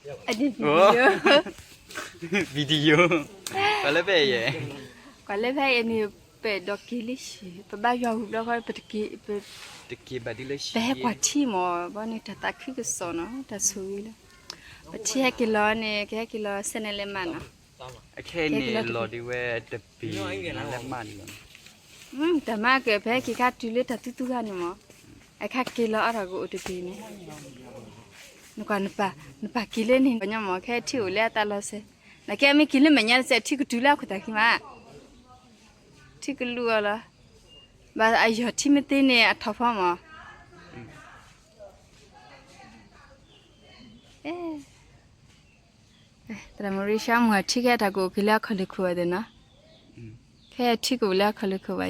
အဒ် video video ကွၢ်လၢဖဲယဲ ကွၢ်လၢဖဲအံၤန့ၣ် ပအဲၣ်ဒိးက့ၤလၢဟံၣ် ပဘါယွၤဝံၤဘျီဃီ ပတက့ၤ တက့ၤဘၣ်ဒ်လၢဟံၣ် ပဟဲကွၢ်ထံမး ဘီန့ၣ်တၢ်သးခုကစီၣ်နီၤ တၢ်ဆိၣ်ဂ့ၤလၢ ပထံဟဲက့ၤလီၤန့ၣ် ကဟဲက့ၤလီၤဆဲးန့ၣ်လဲၤမးနီၤ အခဲအံၤန့ၣ်လီၤဒ်ဝဲတပ့ၤနၤလဲၤမးန့ၣ်လီၤ တၢ်မၤက့ၤ ပဟဲက့ၤခါတုၤလၢတၢ်သူသူဂၤန့ၣ်မး အခါက့ၤလီၤအါထီၣ်ကအိၣ်တပ့ၤန့ၣ် နကွၢ် နပာ်က့ၤလၢန့ၣ် ပှၤညီမး ခဲထံအိၣ်လၢအသးလီၤစဲး နကဲမ့ၢ်က့ၤလၢမဲာ်ညါတစဲး ထံကတုၤလၢအခိၣ်သးခံမး ထံကလူၤအီၤလီၤ ဘၣ်အယီၢ်ထံမ့ၢ်သ့န့ၣ် အထီၣ်ဖီမး သရၣ်မုၣ်ရံၡါမုၢ်ထံခဲအတၢ်ကအိၣ်က့ၤလၢအခီၣ်လ့ၢ်ခိၣ်အီၤသ့ၣ်နီၤ ခဲထံကအိၣ်လၢအခီၣ်လ့ၢ်ခိၣ်ဘၣ်ယၤ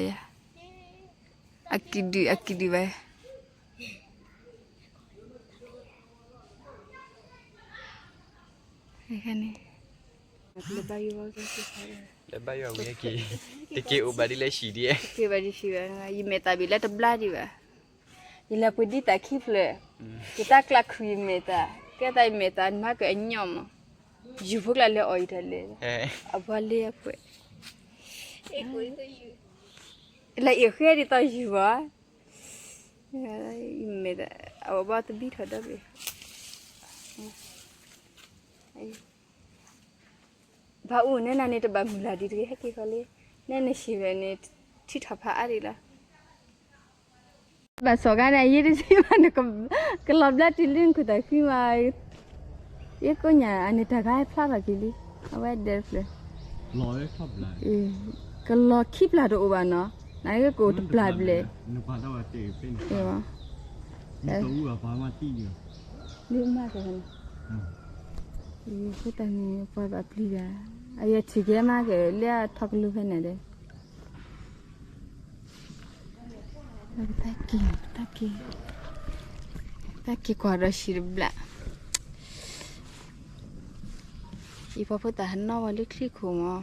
အကံၣ်ဒုၣ်အကံၣ်ဒုၣ်ဘၣ် လၢဘါယွၤဝံၤက့ၤ တက့ၤအိၣ်ဘၣ်ဒ်လဲၣ်ဟံၣ်ဒံး က့ၤဘၣ်ဒံးဟံၣ်ဘၣ် ယမဲာ်သၣ်ဘ့ၣ်လၢတဘျါဒံးဘၣ် ယလဲၤပှ့ၤဒ်သၣ်ခံဖျၢၣ် ယတၢ်ကျးခုၣ်ယမဲာ်သၣ် ကဲသးယမဲာ်သၣ်နမၤက့ၤအညီမး ယူၤဖိကျါလဲၤအီၣ်ယတၢ်လဲၤ အဘှါလ့အကွဲး လၢအ့ၣ်ဃဲဒ်သိးယူၤဘၣ် ယမဲာ်သၣ် အဘှါတဘံထီၣ်ဒီဘ့ၣ် ဘၣ်အိၣ်နဲနၤန့ၣ် တဘၣ်မုၢ်လၢ်ဒံးတဂ့ၤ ဟဲက့ၤဃီလံ နဲနဟံၣ်ဝဲန့ၣ် ထံထီၣ်ဖးအါဒံးလီၤ ဘၣ်စီၤခါန့ၣ် ယဲတစံးဘၣ်နကလီၤဘျါတုၤလၢနခိၣ်သးဃံမး ယကိးညါအန့ၣ်တၢ်ဂၤဟဲဖျါထီၣ်က့ၤလံ အဝဲဒဲးတဖျၢၣ် ကလီၤခံပျၢ်တအိၣ်ဘၣ်နီၤ နကအိၣ်တပျၢ်ဘျဲၣ် လၢမၤက့ၤ ဃိတၢ်န့ၣ်ပှၤဘၣ်ပျံၤဂၤ အယထံၣ်ကဲမၤက့ၤလၢအထီကလိဖဲန့ၣ်ဒီး တၢ်က့ၤ တၢ်က့ၤ တၢ်က့ၤကွၢ်ဒီးဟံၣ်တဘျၣ် အံၤပှၤဖိသၣ်ဟးနီၣ်ဝဲလၢချံခိၣ်မး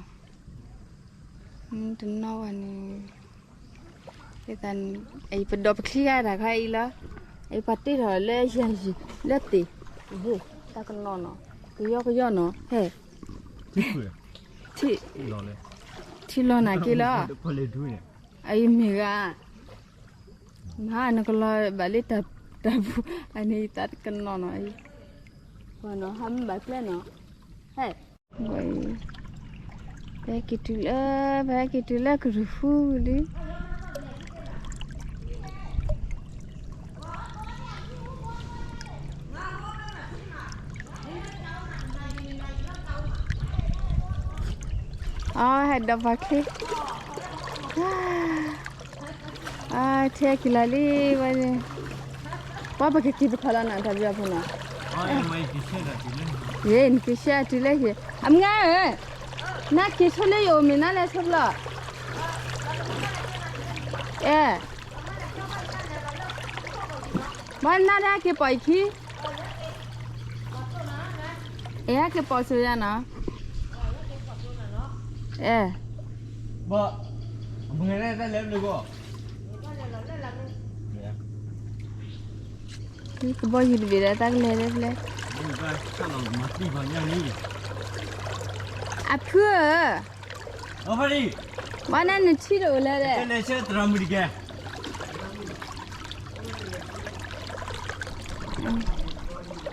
တနီၣ်ဝဲန့ၣ် အံၤပဒီးပချံဂၤတၢ်ခါအံၤလီၤ အံၤပှၤတ့ထီၣ်လၢယၤယံၤလၢသ့ၣ် တၢ်ကနီၣ်နီၤ ကယီကယီနီၤ ဟဲ ထံလီၤနၤက့လီၤ အံၤမ့ၢ်ဂၤ မၤနကလီၤဘၣ်လၢတၢ်ပူၤ အန့ၣ်ယသးတကနီၤနီၤ ပှၤနီၤ ဟးမ့ၢ်ဘၣ်ကျဲနီၤ ဟဲ ပဟဲက့ၤတုၤလၢ ပဟဲက့ၤတုၤလၢကရူၢ်ဃုလံ အဟဲဒီးပှၤချ့ အထဲက့ၤလီၤလံ ဝဲန့ၣ် ပှၤပကက့ၤပခီၣ်လီၤနၤ တၢ်ဘျုးအဖိနီၤ ယဲ နက့ၤဆှၢတုၤလၢဟံၣ် အမုၢ်ဂၤဧၢ နက့ၤဆိလၢယအိၣ်မ့ၢ်နၤလဲၤဆိတဘျီ အဲ ဘၣ်နၤဒၣ်က့ၤပိာ်ယခံ အဲ ဟဲက့ၤပိာ်ဆိယၤနီၤ အဲ ကဘီယူၤတဘ့ၣ်ဒီးတၢ်ကလဲၤလဲၤလဲၤ အဖုဧၢ ဝဲန့ၣ်နထံတအိၣ်လၢၤဒီး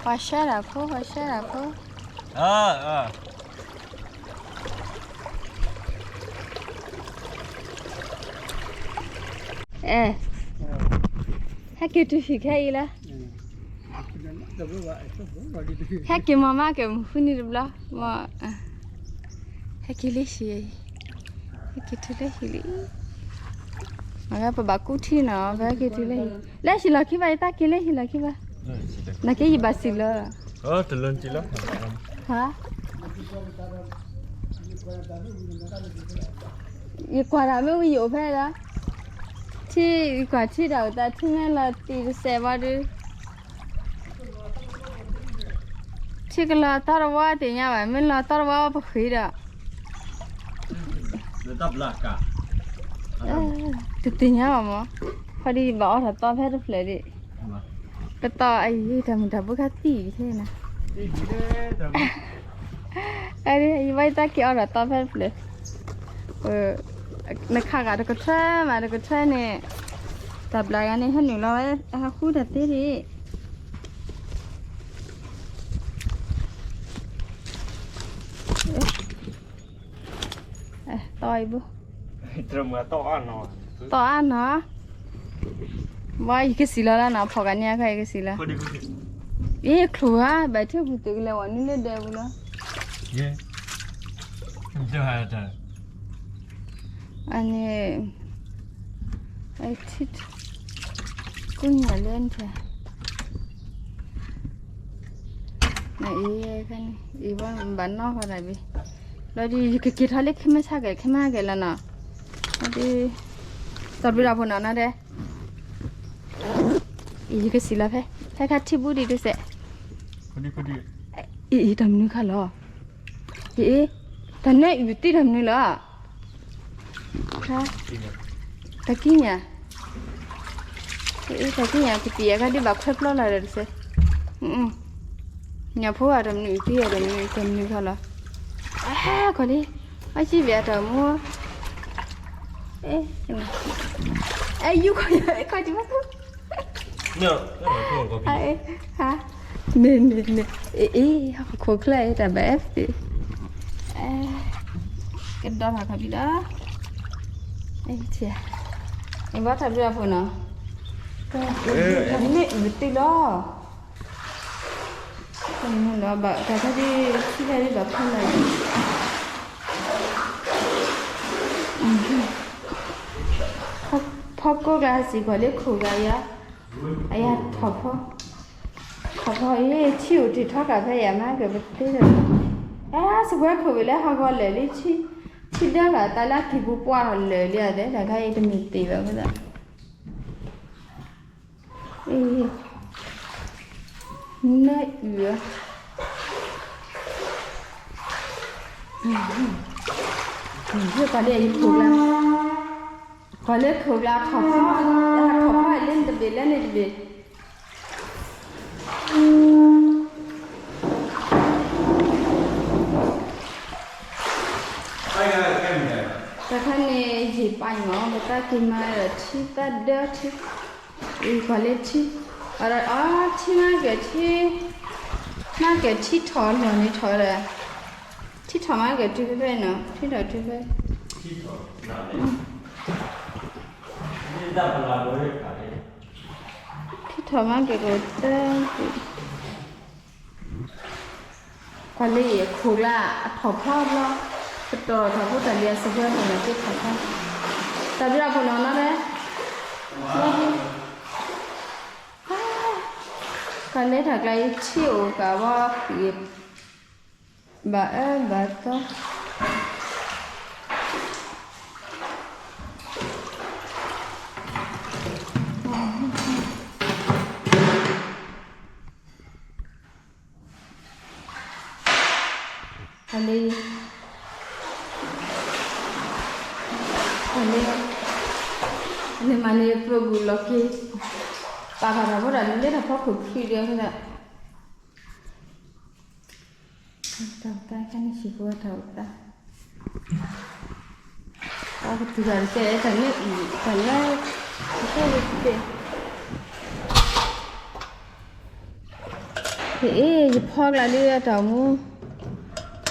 ပှၤဆှၢတၢ်ဖိ ပှၤဆှၢတၢ်ဖိ အဲ ဟဲက့ၤတုၤဟံၣ်ခဲအံၤလၢ ဟဲက့ၤမၤမၤက့ၤမုၢ်ဃုနံၤတဘျီ မ့ၢ် ဟဲက့ၤလၢဟံၣ်အံၤ ဟဲက့ၤတုၤလၢဟံၣ်လံ မ့ၢ်ပဘၣ်ကူထံနီၤ ပဟဲက့ၤတုၤလၢဟံၣ် လၢဟံၣ်လီၢ်ခံဘၣ် ယတၢ်က့ၤလၢဟံၣ်လီၢ်ခံဘၣ် နက့ၤယဘၣ်စံၣ်လီၤ ဟါ ယကွၢ်တၢ်မ့ၢ်ဝံၤယအိၣ်ဖဲလီၤ ထံ ယကွၢ်ထံတၢ်အိၣ်သး ထံမ့ၢ်လီၤတံၢ်တစဲးဘၣ်ဒီး ထံကလီၤသီတဝီသ့ၣ်ညါဘၣ် မ့ၢ်လီၤသီတဝီပဃ့ဒီး တသ့ၣ်ညါဘၣ်မး ခီဒံးယဘၣ်အီထီၣ်သီဖဲတဖျၢၣ်ဒံး ကတီၢ်အံၤ တၢ်မုၢ်တၢ်ဘိခါသံခဲန့ၣ် အ ယဘၣ်ယတၢ်က့ၤအီၣ်ဒီးတီဖဲတဖျၢၣ်, နခးဂၤတကထွဲမးတကထွဲန့ၣ်, တၢ်ဘျးဂၤန့ၣ် ဟဲနုာ်လီၤဝဲ ဟးဃုတၢ်သ့ဒံး, တီအံၤဘိ, တီအါနီၤ, ဝါယကစံးလီၤလၢနီၤ ဖီၣ်ဂၤန့ၣ်အခါယကစံးလီၤ, အ့ၣ်ချိၣ်ဧါ ဘၣ်ထံၣ်ပူၤသုးကလဲၤဝဲနုာ်လၢဒဲပူၤလီၤ, အန့ၣ် ကူညၣ်လၢနထၢၣ်, နအံၤခါန့ၣ် အံၤဘၣ်ဘၣ်နီၢ်ဃီဒၣ်ဘ့ၣ်, လီၤဒုးယကက့ၤထီၣ်လၢခဲမုၢ်ဆၣ်ကဲ ခဲမုၢ်ဆၣ်ကဲလီၤနီၤ, လီၤဒုး သးဘျုးတၢ်ဖိနီၤနီၤဒဲး, ယကစံးလီၤဖဲ ဖဲခါထံၣ်ဘူၣ်ဒံးတစဲး, အံၤတၢ်မနုၤခါလီၤ, အံၤ တၢ်နဲၣ်အုၣ်တ့ၢ်တၢ်မနုၤလီၤ တၢ်ကံၣ်ညါ, တၢ်ကံၣ်ညါ ကပံာ်အကါဒံးဘၣ်ခွဲးပျီလီၤဒီးတစဲး, ညၣ်ဖိအတၢ်မနုၤအုၣ်တ့ၢ်အတၢ်မနုၤ တၢ်မနုၤခါလီၤ, အကီၢ်လံ, အစံးဘၣ်အတၢ်မူ အဲ ယူၤခီ ခီကဘၣ် န့ၣ်န့ၣ်န့ၣ် အ့ၣ် ဟီၣ်ခိၣ်ချၢအံၤတၢ်ဘၣ်အဲၣ်သ့ၣ်, ကဒီးဖးခီဘံဒီး, အ့ၣ် ဘၣ်တၢ်ဘျုးအဖိနီၤ, တၢ်မ့ၢ်အုၣ်တ့ၢ်လီၤ, တၢ်မ့ၢ်လီၤဘၣ် တၢ်ဖဲဒ် ထံဖဲဒ်ဘၣ်ဖဲလဲၣ် ဖီကိၢ်ကျါစံးကီးလၢခိၣ်ဂၤယါ, အယါထီၣ်ဖီ, ထီၣ်ဖီအံၤ ထံအိၣ်တ့ၢ်ထီၣ်ကးဖဲယါမးကပသ့ဒီး, အစကွဲခိၣ်ဝံၤလၢဟးဂီၤလၢာ်လံ ထံဒၢဂၤတၢ်လၢကံၢ်ပူၤပှၢ်ထီၣ်လၢာ်လံအသဲ တၢ်ခါအံၤတမ့ၢ်သ့ဘၣ်ဝဲဒၣ် နၢအုၣ်, ယကီးလၢယခိၣ်ကျါ, ကီးလၢခိၣ်ကျါထီၣ်ဖီ, ထီၣ်ဖီလၢန့ၣ်တဘ့ၣ်လၢန့ၣ်တဘ့ၣ် တၢ်ခါန့ၣ် ယံာ်ပာ်ညီ ပတၢ်က့ၤမၤဒီးထံသၣ်ဒၢထံ, အံၤကွၢ်လၢထံ, အီၤ ထံမၤကဲၤထံ, မၤကဲၤထံထီၣ်လီၢ်န့ၣ်ထီၣ်ဒီး, ထံထီၣ်မၤကဲၤတုၤဖဲဖဲနီၤ ထံထီၣ်တုၤဖဲ ထံထီၣ်မၤကဲၤကတၢၢ် ကွၢ်လၢယခိၣ်ကျါ အထီၣ်ဖီဘျီ, ပတီၢ်ထီၣ်ဖိတၢ်လံၤအစပွဲထီၣ်န့ၣ်သ့ထီၣ်ဖီ, တၢ်ဘျုးဖိနီၤနီၤဒဲး, ကွၢ်လၢတၢ်ကျါအံၤထံအိၣ်ကးဝီ, ဘၣ်အၢဘၣ်သီ အလ့, အလ့, န့ၣ်မၤန့ၢ်ပှၤဂုာ်လီၤက့ၤ, ပာ်ဖးထီၣ်ဖိဒီး လၢတၢ်ဖီခိၣ်ခုဒီး တၢ်အိၣ်သး တၢ်အိၣ်သး ကန့ၣ်စံးဖိတၢ်အိၣ်သး, အကတုၤတၢ်တကဲ တၢ်လၢအံၤ တၢ်လၢ တကဲဝဲတကဲ, အ့ၣ် ယဖီကျါလံတၢ်အိၣ်မူ,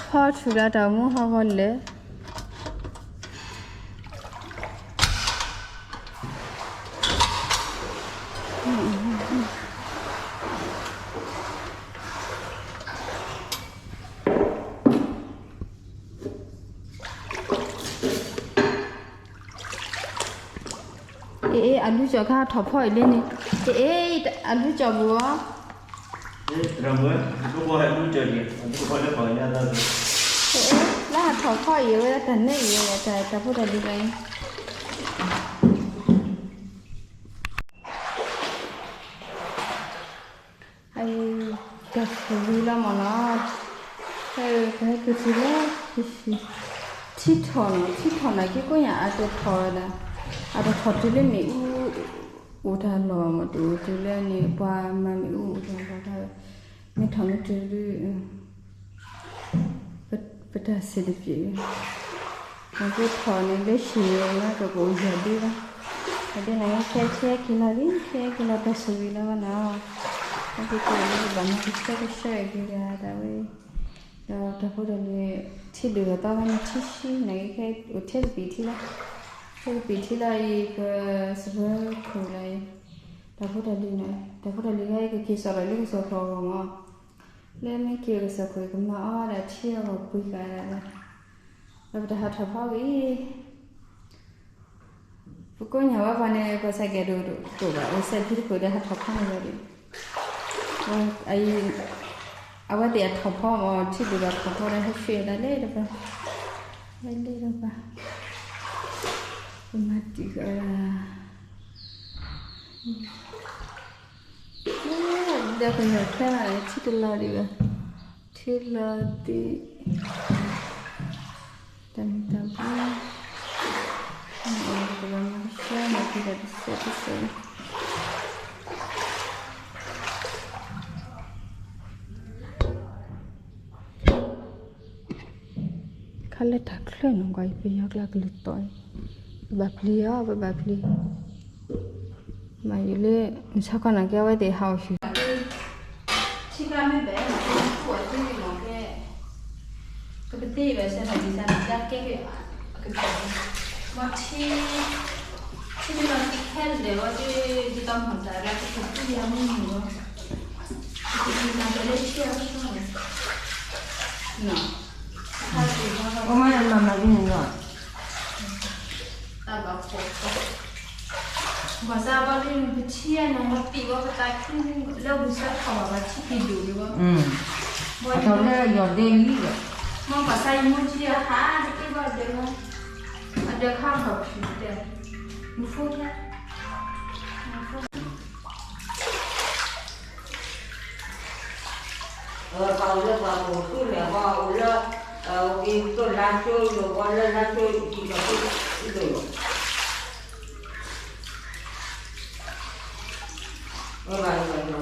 ဖီထူကျါတၢ်အိၣ်မူဟီၣ်ဂီၤလၢာ် အ့ၣ် အလူကၠီၤခါထီၣ်ဖီအံၤလံန့ၣ်, အ့ၣ် အလူကၠီၤပူၤအီၤ, လၢဟးထီၣ်ဖီအံၤဝဲတၢ်နဲၣ်အံၤ တၢ်ဖိတၢ်လံၤလၢအံၤ အံၤ တၢ်ဆၢဝံၤလီၤမ့ၢ်နီၤ, ကဟဲက့ၤတုၤလၢ ထံထီၣ်နီၤ, ထံထီၣ်နာ်က့ကိးညါ အတထီၣ်ဝဲဒၣ်, အတထီၣ်တုၤလၢမ့ၣ်အူ အိၣ်တၢ်လီၢ်မ့ၢ်တအိၣ်တုၤလၢန့ၣ် ပှၤမၤမ့ၣ်အူအိၣ်တၢ်လီၢ်တၢ်ဝဲ, မ့ၢ်ထီၣ်မ့ၢ်တုၤဒုး ပတၢ်စံးတပျ့ၤ, နကထီၣ်န့ၣ်လၢဟံၣ်န့ၣ် နကပူၤယီၤဒ့လီၤ, ယီၤဒ့န့ၣ် ခဲဆဲက့ၤလီၤလံ, ခဲက့ၤလီၤတၢ်ဆိၣ်ဂ့ၤလီၤဘၣ်နီၤ, အက့ၤက့ၤလီၤလံ ဘၣ်မၤကဆှဲကဆှဲက့ၤဒၣ်တၢ်ဝဲ, ဒီးတၢ်ဖိတၢ်လံၤ ထံဒုၣ်ထီၣ်သီဝဲန့ၣ်ထံဆှံန့ၣ် ခဲအိၣ်ထဲတပံာ်ထံလီၤ, ထဲတပံာ်ထံလီၤအံၤ ပစၢဖၢခိၣ်လီၤအံၤ, တၢ်ဖိတၢ်လံၤန့ၣ် တၢ်ဖိတၢ်လံၤဂၤအံၤကက့ၤစိာ်ဒီးလၢကစၢၢ်ခိၣ်အဂီၢ်မး, လၢမ့ၢ်က့ၤကစၢၢ်ခိၣ်အံၤကမၤအီၣ်ဝဲဒၣ်ထံအဂီၢ်ပှ့ၤဃာ်ဒၣ်လီၤ, ဒီးပတဟးထီၣ်ဖီဝံၤ ပကိးညါဝဲပှၤန့ၣ် ပှၤစဲးကဲးဒိၣ်တကိးဘၣ် အိၣ်စဲးဖံတခိၣ်ဒီးဟးထီၣ်ဖီန့ၣ်ဝဲဒၣ်, အဝဲသ့ၣ်အထီၣ်ဖီမး ထံဒုၣ်ဘၣ်ထီၣ်ဖီဒီးဟဲဆှၢဒၣ်လဲၤတပၤ, လဲၤလဲၤတပၤ, ပမၤတံၢ်ဃာ်ဒၣ် ဒီးပညီခဲလၢာ်န့ၣ် ထံတလီၤဒံးဘၣ်, ထံလီၤဒံး, တၢ်မ့ၢ်တၢ်ဘၣ်, ပကမၤကဆှဲမၤက့ၤဒီးတစဲးတစဲးလီၤ. ခါလၢတၢ်ချၢနီၤ ကွၢ်အံၤ ပယီၤကျါကလုၢ်တီၤအံၤ, ပဘၣ်ပျံၤအီၤ ပဘၣ်ပျံၤ, မၤယုၤလၢ နဆါခီနာ်က့ အဝဲသ့ၣ်ဟးအီၣ်ဆူၣ် ထံကျါမ့ၢ်ဘဲၣ် မ့ၢ်ထံခိၣ်အသ့ၣ်နီၤကဲ, ကပသ့ၣ်ဘၣ်ဆၣ်သးဒ်ဆၣ်န့ၣ် ကျါကဲက့ၤအကပၤ, မ့ၢ်ထံ, ထံမ့ၢ်လီၤသံခဲလၢာ်ဝဲဒၣ် ဒ်သိးမၤသးလၢကပသ့ၣ်ယါမ့ၢ်မုာ်လီၤ, ကပသ့ၣ်မၤသးလၢထံအဆၢန့ၣ်, နီၤ, မ့ၢ်မၤမၤဒ်န့ၣ်လီၤ. တၢ်ဘၣ်ဖှီၣ်, ဘၣ်ဆၣ်ဘၣ်လၢပထံၣ်န့ၣ် မ့ၢ်ပံာ်ဝဲပသးခု လၢဝံၤဆၢထီၣ်ဘၣ်ပထံၣ်က့ၤဒိၣ်လံဘၣ်, အထီၣ်လၢယီၤဒ့လံလီၤ, မ့ၢ်ဘၣ်ဆၣ်ယမိၢ်ကံအဟးတက့ၢ်ဘၣ်ဒဲးလီၤ, အဒဲးခါထီၣ်ဖျိးတဲ, မူဖိထဲ ပှၤအိၣ်လၢပှၤကိးဆူလဲၣ် ပှၤအိၣ်လၢ အိၣ်က့ၤကၠိလါဆိ ယိၤဘီလၢလါဆိ ယံၤကီၢ်ခိၣ် ဒိၣ်ယိၤ မၤတ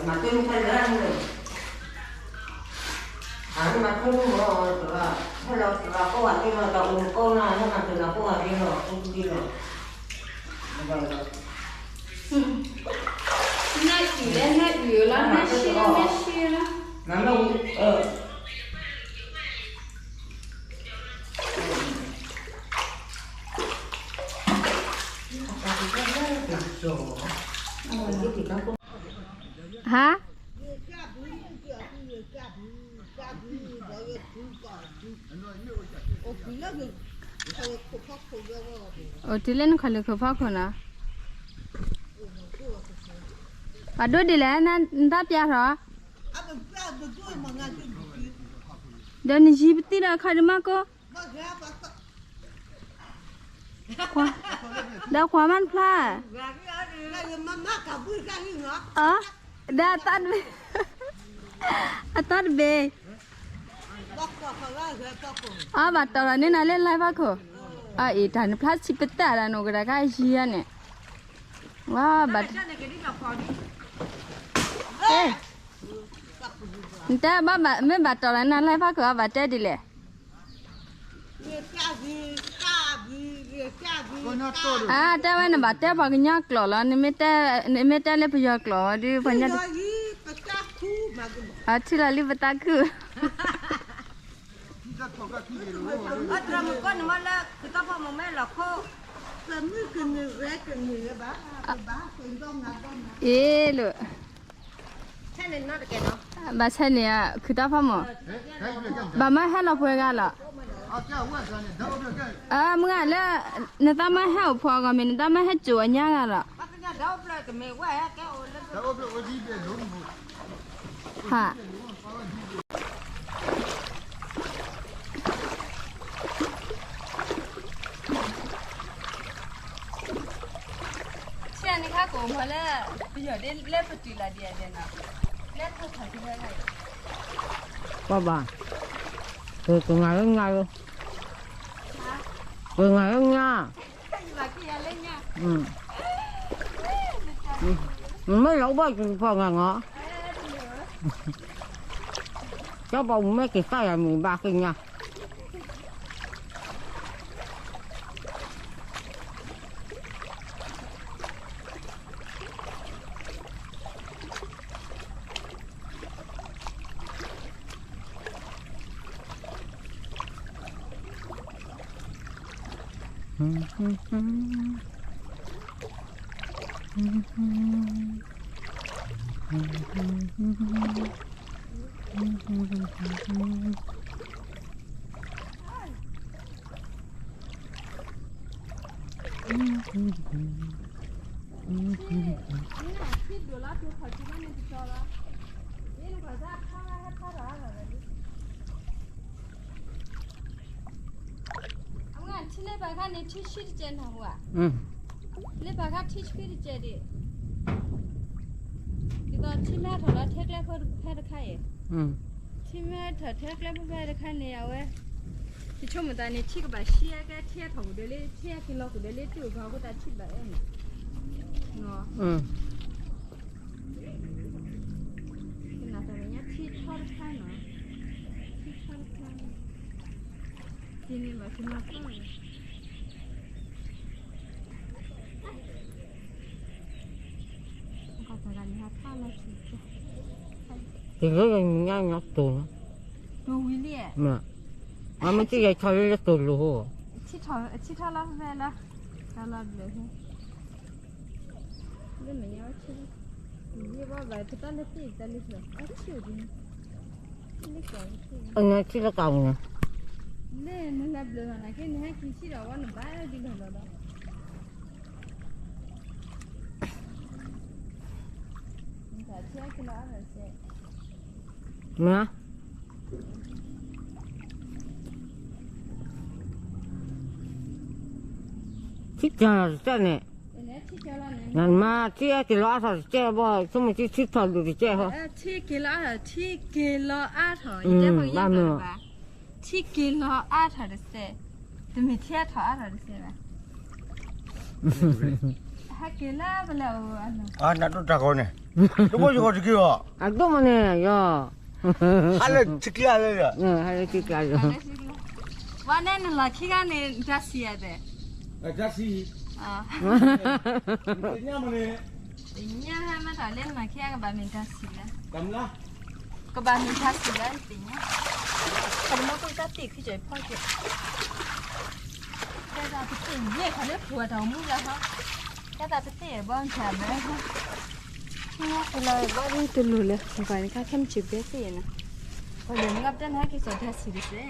ၢ်မုၢ်ခဲလၢာ်န့ၣ်, အမၤတၢ်မုၢ်မ့ၢ် ဟဲလီၤသရၣ်ကိးဂၤဒဲးလီၤ တၢ်အိၣ်မူကိးဂၤဒဲးလီၤ ဟဲမၤတၢ်လီၤကိးဂၤဒဲးလီၤ အိၣ်တဒ့လီၤ, နၢ်အုၣ်လၢနၢ်အုၣ်လီၤ နၢ်ဆံလၢနၢ်ဆံလီၤ, မၤမ့ၢ်ဝံၤ ဟါ, အိၣ်တုၤလၢနခီၣ်လ့ၢ်ခိၣ်ဖီခိၣ်နီၤ, ပှၤဒိဒ်လဲၣ် နတၢ်ပျၢ်ထီၣ်, ဒီးနယံၤပသံဒီးခီဒုးမးကိး ဒီးကွၢ်မးတဖျါ, ဒီးအသးတဘ့ၣ်, အသးတဘ့ၣ်, အဘၣ်တီၢ်ထီၣ်န့ၢ်နၤလၢ live ဖီခိၣ်, အအံၤတၢ်နဖျါဆံးပသးဒၣ်နအိၣ်ကဒါက့ယံၤဧါန့ၣ်, ဝါဘၣ် နတဲဘၣ် မ့ၢ်ဘၣ်တီၢ်လီၤနၤ live ဖီခိၣ် အဘၣ်တဲဒ်လဲၣ်, အတဲဝဲနဘၣ်တဲပှၤကညီကျိာ်လီၤ, နမ့ၢ်တဲလၢပယီၤကျိာ်ဒုး ပှၤကညီ, ထံလီၤလံပသးခု, အ့လိာ်, ဘၣ်ဆဲန့ၣ် ခုတၢ်ဖီမိၢ်, ဘၣ်မၤဟဲလီၤပှဲၤဂၤလီၤ, မုၢ်ဂၤလၢ နတၢ်မၤဟဲအိၣ်ဖှီၣ်အဂီၢ်မ့ၢ် နတၢ်မၤဟဲစိာ်အညါဂၤလီၤ, ဟး ဆံးန့ၣ်ခါကအိၣ်မးလၢ ပယီၤဒ်လၢပတုၤလၢဒ်အဒဲးနီၤ, လၢထီၣ်ထီၣ်ဒ်လဲၣ်, ပှၤဘၣ်, ပကငါလၢညါလၢ, ပကငါလၢညါ, မ့ၢ်လီၤဘၣ်ကပှၤငါငါ, ကၠီဘီမ့ၢ်က့ၤသၣ်ယၤမ့ၢ်ဘၣ်က့ၤညါ အဝဲထံလ့ပာ်ခါန့ၣ် ထံဆှံတကဲးနီၤဟူဧါ, လ့ပာ်ခါထံဆှံတကဲးဒံး, ဒ်သိးထံမ့ၢ်ထီၣ်လီၤထဲကျဲဖဲတခါအံၤ, ထံမ့ၢ်ထီၣ်ထဲကျဲဖဲဖဲတခါန့ၣ် အဝဲ ယဆိကမိၣ်သးန့ၣ် ထံကဘၣ်ဆှံအကဲ ထံအထီၣ်ကဒၢလံ ထံအက့ၤလီၤကဒၢလံ တအိၣ်ဘၣ်အဃိသတးထံဘၣ်အဲၣ်န့ၣ်, ကနၣ်တၢ်မဲာ်ညါထံထီတခါနီၤ, ထံထီတခါန့ၣ်, ဒ်န့ၣ်ဘၣ်ကမၤထီၣ်န့ၣ် တလၢယညါညါတိၢ်လီၤ, ဝံၤလံ, မ့ၢ်မ့ၢ်တယဲၢ်ဆီလၢလၢတိၢ်လီၤဟိ, ထံထီၣ်လီၤဖဲလီၤ, တၢ်လီၤဘျၢၣ်ဖဲ လၢမဲာ်ညါဝဲဆံ, ယဘၣ်ဘၣ်ပတၢ်လၢသ့ၣ်တၢ်လၢချၢ အဆံၣ်ဒ်န့ၣ်, လၢကီၢ်လၢသ့ၣ်, အန့ၣ်ထံလၢကီၢ်ပူၤန့ၣ်, လၢနဟဲဘျၢၣ်လီၤနာ်က့ နဟဲက့ၤဆံၣ်ဒီးဝဲနဘၣ်ဒ်လီၢ်လီၤဒီး မ့ၢ် ထံကၢ်လီၤတစဲးန့ၣ်, နမၤ ထံအက့ၤလီၤအါထီၣ်တစဲးဘၣ် ဆိကမိၣ်ထံထီၣ်ဒုးတစဲးဟီ, ထံက့ၤလီၤအါထီၣ် ထံက့ၤလီၤအါထီၣ် ယတဲဖီယဘၣ်, ထံက့ၤလီၤအါထီၣ်တစဲး, တမ့ၢ်ထံအထီၣ်အါထီၣ်တစဲးဘၣ် ဟဲက့ၤလၢပလဲၤအိၣ်အလီၢ်, နဒိၣ်တၢ်ဂီၤန့ၣ်, တဘိယဂီၤတက့ၢ်အီၤ, အဒိၣ်မးန့ၣ်ယီၤ, ဟးလၢထံကျါလၢ, ဟးလၢထံကျါလၢ, ဝဲန့ၣ်နလီၢ်ခံဂၤန့ၣ် တၢ်ဆံးယၤသ့ၣ်, တၢ်ဆံး, သ့ၣ်ညါမးန့ၣ်, သ့ၣ်ညါဟဲမးတၢ်လၢနလီၢ်ခံဂၤကဘၣ်မ့ၢ်တၢ်ဆံးလၢ ကဘၣ်မ့ၢ်တၢ်ဆံးလၢသ့ၣ်ညါ, ကမၤကိၣ်တၢ်သ့ၣ်ခံကၠီဖီကၠီ, ကဲသးပသ့ၣ်ညါခီလၢပှၤတၢ်အိၣ်မူလၢဟီ, ကဲသးပသ့ၣ်ဘီမ့ၢ်ဘဲဟီ, ကလီၤဘီဒ်တလိၣ်လၢ ပှၤန့ၣ်ခါခဲမုၢ်ဆ့ၣ်ဘဲသ့ၣ်နီၤ, ပှၤလၢနငါပတဲနဟဲက့ၤစီၤတၢ်ဆံးတစဲး,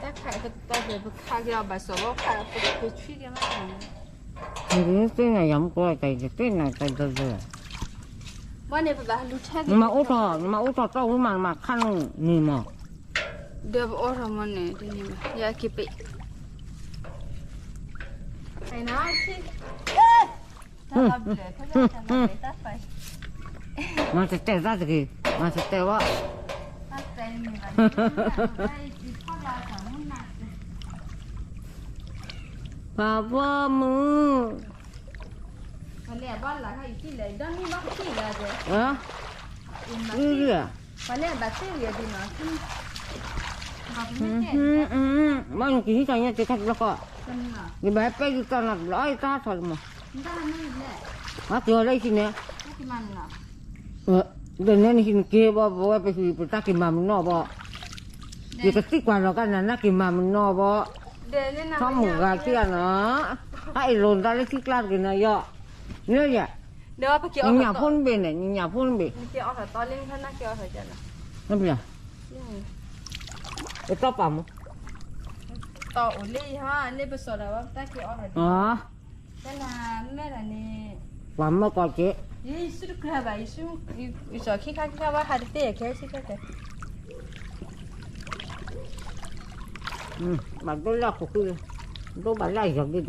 တၢ်ခးကတီၢ်ပခးက့ၤအီၤဘၣ်စီၤဘီခးပကဆွံက့ၤမးန့ၣ် နသ့ၣ်ညါယၤမူကီၢ်တၢ် ယသ့ၣ်ညါတၢ်ဒၢဒၢ, ဘၣ်န့ၣ်ပဘၣ်လူၤထဲ နမၤအိၣ်ထီၣ် နမၤအိၣ်ထီၣ်တီၢ်ဝံၤမး နမၤခါနုာ်န့ၣ်မး, ဒီးပအိၣ်ထီၣ်မးန့ၣ် ဒ်န့ၣ်ဘၣ် ယက့ၤပ့း, မၤတတဲတၢ်တဂ့ၤ, မၤတတဲဝဲ, ပှၤဘီမုၢ်, ဘၣ်နကဟံးထီၣ်ညါ တခါတဘျီဃီ, ယဘၣ်ဟဲပဲယတၢ်နၤတဘျီ အတၢ်ထီၣ်တမး, ဟးက့ၤအီၤလၢဟံၣ်န့ၣ်, ဒီးနဲနဟံၣ်နက့ၤဘၣ် ပဝဲပဟံၣ်ပတၢ်က့ၤမၤမနီၣ်ဘၣ်, ယကသံကွၢ်လီၤကနၤ နက့ၤမၤမနီၣ်ဘၣ်, ထီမုၢ်ဂၤခံဂၤနီၤ, အအဲၣ်လိာ်နတၢ်လၢထံကျါတဂ့ၤနၤယီၤ, လၢယၤ, ညၣ်ဖိနဘ့ၣ်န့ၣ် ညၣ်ဖိနဘ့ၣ်, ပတီၢ်ပာ်မး, တီၢ်အိၣ်လၢယဟီ လၢပစီၤဒၣ်ဝဲပတၢ်က့ၤအီၣ်ထီၣ်ဒ်, တၢ်နၤမ့ၢ်ဒၣ်န့ၣ်, ပှၤမၢကီၢ်က့ၤ, ယစုတကြၢးဘၣ် ယစု, ယစီၤခံခါခံခါဝဲဟးတသ့ယခဲဆံခဲဆံ, ဘၣ်ဒိလၢအခိၣ်ဃု, ဒိဘၣ်လၢအယီၤဂ့ၤတဘီ,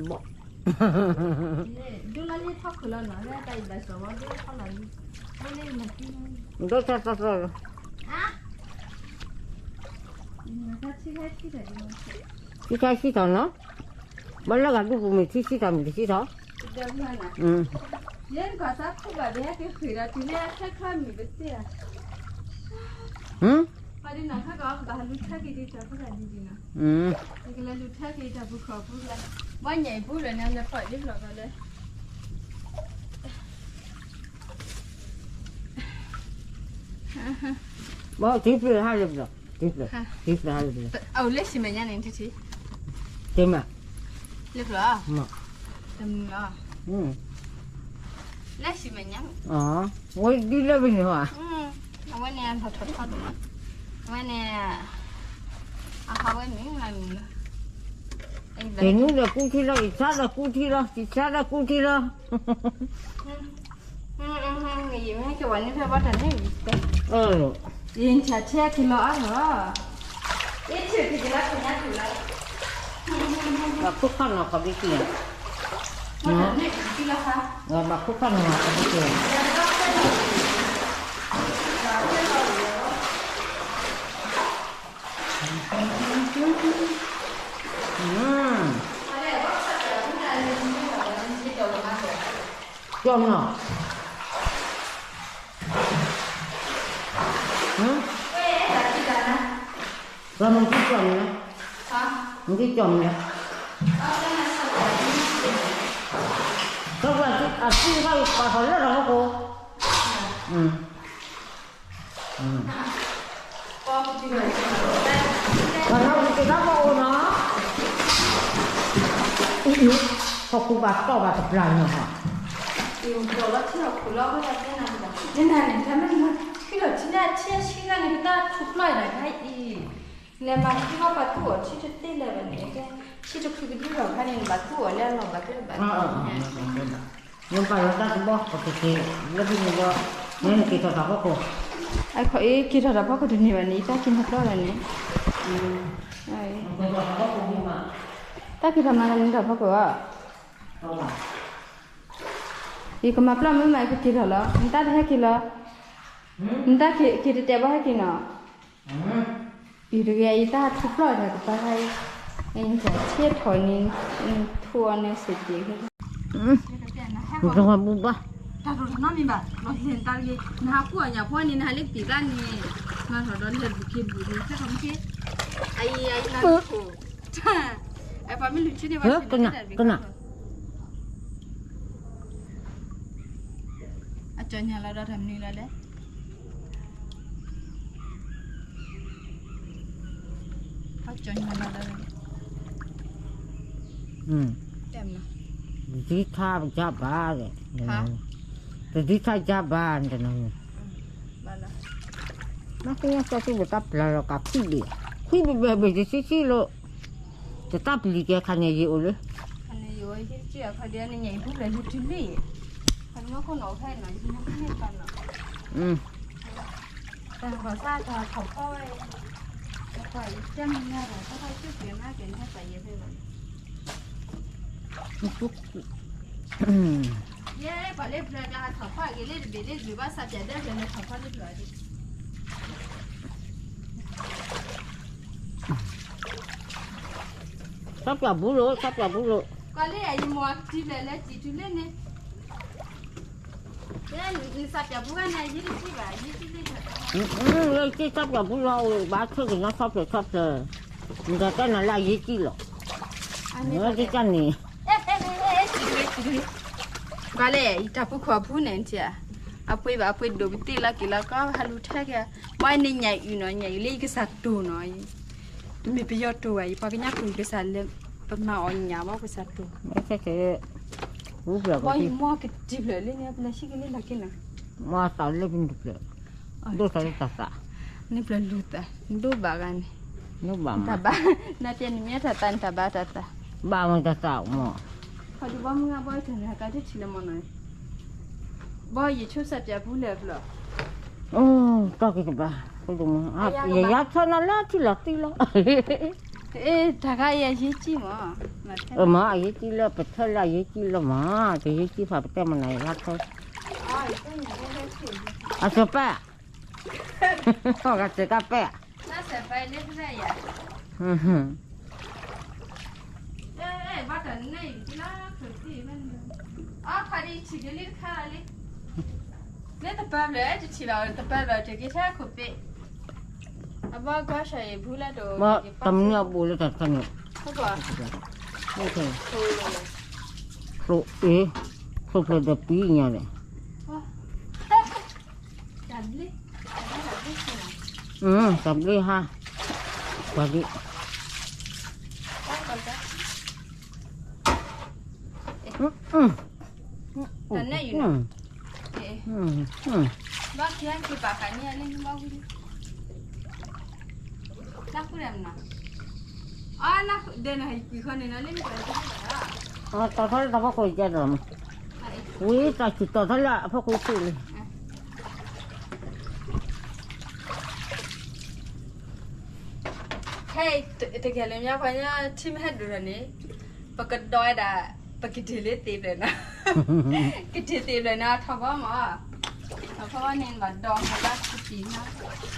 ဒိလၢလံထီၣ်ခုၣ်လီၤနီၤ လၢတၢ်အံၤဘၣ်စီၤဝဲဒိထီၣ်လီၤလံ, ဒိလၢယမၤသံ, ဒိထီၣ်သီသီလီၤ, ထံဆံးထီၣ်နီၤ, ဘၣ်လၢဂၤဒူပူၤမ့ၢ်ထံဆံးထီၣ်မ့ၢ်တဆံးထီၣ်, ယဲနကီၢ်စၢ်ခိၣ်ဘၣ်ဘၣ်ဟဲက့ၤဃုာ်ဒီးတုၤလၢခဲခါမ့ၢ်ပသ့ဧါ ဟမ်, ပှၤဒ်နီၤခါကီး ပကဘၣ်ဟးလူၤထၢက့ၤဒ်တၢ်ဖိတၢ်လံၤဒ်နီၤ, ဟမ်, ပကလဲၤလူၤထၢက့ၤတၢ်ပူၤခီၣ်ပူၤလၢ, ဘၣ်ညါအံၤပူၤလၢန့ၣ် လဲၤဖီၣ်ဒ်ဖျိးကီးလၢ ဘၣ်ထံဖျၢၣ်ဟးလၢပျီ, ထံဖျၢၣ်, ထံဖျၢၣ်ဟးလၢပျီ, အအိၣ်လၢဆံမဲာ်ညါန့ၣ်ထံထံ, တမ့ၢ်, လၢပျီ, တမုာ်လီၤ, လၢဆံမဲာ်ညါ, ဝဲဒ်လၢပန့ၣ်ဟီ, အဝဲန့ၣ်အထီၣ်ထီၣ်တမး, အဝဲန့ၣ်, အဟးဝဲမ့ၢ်မးမ့ၢ်လီၤ, ယနူဒီးကူထံလီၤ, ယဆါဒီးကူထံလီၤ, ယဆါဒီးကူထံလီၤ. ယမ့ၢ်က့ၤဝဲန့ၣ်ဖဲဘၣ်တၢ်န့ၣ်, ယဆါထံက့ၤလီၤအါလီၤ, အ့ၣ်ထံၣ်က့ၤလၢခညါထူၣ်လီၤ, ဘၣ်ခိၣ်ခီၣ်နီၤခီၣ်ဘံက့ၤ, ဘၣ်ခိၣ်ခီၣ်နီၤခီၣ်ဘံက့ၤ, ကၠီနီၤ, ကၠီမ့ၢ်ကၠီမ့ၢ်, မ့ၢ်ကၠီမ့ၢ်, ကၠီအသံခါအံၤပာ်ထီၣ်လၢတၢ်ဟီၣ်ခိၣ်, ပှၤနီၣ်ဝံၤက့ၤတၢ်ဘၣ်အိၣ်နီၤ, ဟီၣ်ခိၣ်ဘၣ်တီၢ်ဘၣ်တပျၢ်နီၤ, လီၤလီၤထံဟီၣ်ခိၣ်လီၤဝဲဒၣ်တဲနၤတဘၣ်, ယနၤန့ၣ် တၢ်မ့ၢ်ထံလီၤထံန့ၣ် အထံအဆံဂၤန့ၣ် ကတၢ်ထူပျီၢ်ဒၣ်ခါအံၤ, လဲၤမၤထံဘၣ်ပှၤသူအီၤထံတသ့လၢၤဘၣ်န့ၣ်, ထံတဖုကဒုလီၤခါန့ၣ် နဘၣ်သူအီၤလၢအလီၢ်ဘၣ်သ့ၣ်ဘၣ် နပာ်လီၤတၢ်တဘီ ပကက့ၤလၢဖဲန့ၣ်ဘီ, မ့ၢ်နက့ၤထီၣ်တၢ်ဖီခိၣ်, အခီအံၤက့ၤထီၣ်တၢ်ဖီခိၣ်တန့ၢ်ဘၣ်န့ၣ် ယတၢ်က့ၤမၤပျီၢ်လၢၤန့ၣ်, တၢ်က့ၤထီၣ်မၤလၢနတၢ်ဖီခိၣ်ဧါ, ယကမၤပျီၢ်မ့ၢ်မး ယကက့ၤထီၣ်လီၤ, နတၢ်တဟဲက့ၤလီၤ, နတၢ်က့ၤတတဲာ်ဘၣ်ဟဲက့ၤနီၤ. အံၤတဂ့ၤ ယတၢ်ထူပျီၢ်တၢ်ကပၤခါအံၤ, အံၤနထံၣ်ထီၣ်န့ၣ်, ထူအီၤန့ၣ်စ့ၢ်ကီး, တၢ်တနီတမံၤဘၣ်, လီၤလဲၤတၢ်တဂ့ၤ, နဟးကူၣ်အီၤညၣ်ဖိန့ၣ် နဟးလၢကပံာ်ကျါန့ၣ်, မၤထီၣ်ဒီးလဲၤတဘုးက့ၤတဘုးန့ၣ် ခဲခီမ့ၢ်က့ၤ, အအံၤ, အအံၤနၤ, ပှၤမ့ၢ်လူၤဆူန့ၣ် ပှၤဆူန့ၣ်တၢ်တဂ့ၤ, အကၠီညါလီၤဒီးတၢ်မနုၤလီၤလဲၣ်. ဟီၣ်ကၠီညါလီၤလီၤ, တဒ်ထါယါဘၣ်, တဒ်ထါယါဘၣ်တနီၤ, မ့ၢ်သ့ၣ်ညါစီၤစုပတၢ်ပျၢ်လီၤကးခွံဘ့ၣ်, ခွံဘ့ၣ်ဘ့ၣ်ဘ့ၣ်တဆံဆံလီၤ, တတၢ်ပျံၤကဲခါန့ၣ်ယအိၣ်လၢ ထီၣ်ပျီၢ်ဘူးလိာ်, ထီၣ်ပျီၢ်ဘူးလိာ်, ကီလၢယမိၢ်အကတံၢ်လၢာ်လၢစံၣ်တူၤလၢန့ၣ်, နစၢ်ပျီၢ်ဘူးဂၤန့ၣ် ယတစံၣ်ဘၣ်, ယတစံၣ်လၢထီၣ်ပျီၢ်, လၢစံၣ်ထီၣ်ပျီၢ်ဘူးလီၤ, ဘၣ်ဆၢက့ၤနီၣ်ထီၣ်ဖျၢၣ်ထီၣ်ဖျၢၣ်, နကတဲနၤလၢအရေးကြီးလီၤ, နကန့ၣ် ကွၢ်လဲၣ် ယတၢ်ပူၤခိၣ်အပူၤန့ၣ် အပှ့ၤဘၣ်အပှ့ၤဒိၣ်ပသ့ၣ်လီၤက့ၤလီၤကီး ဟးလူၤထဲက့ၤ, မ့ၢ်န့ၣ်ညၣ်အုၣ်နီၤ ညၣ်အုၣ်လၢယကစၢ်တိၢ်နီၤ, တမ့ၢ်ပယီၤတိၢ်ဘၣ်အံၤ ပှၤကညီတိၢ်ကစၢ်လၢ ပမၤအီၣ်ညၣ်ဘၣ်ကစၢ်တိၢ်, ဘၣ်ယမီၢ်ကတံၢ်ဖျၢၣ်လၢန့ၣ် ပလဲၤဆံကလၢလီၤက့ၤနီၤ, မီၢ်သးလၢပနုာ်ဖျၢၣ်, ဒိၣ်သးလၢတၢ်သး, နဖျၢၣ်လူၤသး နဒိၣ်ဘၣ်ဂၤန့ၣ်, နဘၣ်မး, နပျဲနမ့ၢ်တၢ်သး နတၢ်ဘၣ်တၢ်သး, ဘၣ်မးတၢ်သးမး, ခီဒုဘီမုၢ်ဂၤဘီတၢ်နၤကါတထံၣ်လၢမနီၤ, ဘီယဆိစၢ်ပၠးပူၤလဲၣ်ဘျီ, တီၢ်က့ၤကဘၣ်, ယယါထၢနၤလၢထံလီၤသံလီၤ, တၢ်ခါအံၤအရေးကြီးမး, မးအရေးကြီးလၢပထၢလၢအရေးကြီးလီၤမး, တရေးကြီးဖးပတဲမနၤယါထၢ, အစပၢ် ကစၢ်ကပဲၢ်, လၢတပၢၢ်ဘျီတထံၣ်လီၤ တပၢၢ်ဘျီတက့ၤထဲခိၣ်ပ့ၢ်, ဘၣ်တမနုၤအဘူးလၢတၢ်တခါန့ၣ်, ချိၣ်ဖျဲးဒီးပံညါန့ၣ်, တၢ်ဘျ့ဟါ, ပှၤဒ် တီၤထီလၢတၢ်ဖီခိၣ်ကဲဒီး, ဝံၤတၢ်ဆူၣ်တီၤထီလၢအဖီခိၣ်ဆူၣ်လံ. ခဲအံၤတကဲလၢညါ ပှၤညါထံမ့ၢ်ဟဲဒိၣ်ထီၣ်န့ၣ်, ပကဒီးဝဲဒၣ်, ပကတ့ၢ်လၢသ့ၣ်ဖျၢၣ်နီၤ, ကတ့ၢ်သ့ၣ်ဖျၢၣ်န့ၣ် ထီၣ်ဖီမး, ထီၣ်ဖီန့ၣ် ဘၣ်ဒီးကဘၣ်ကတံၢ်နီၤ, ဃုာ်ဒီးဘၣ်တီ,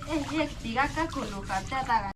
အဲ ယကတံၢ်ကကၢကိၣ်လိာ်ဃာ်တဲတၢ်ဂၤ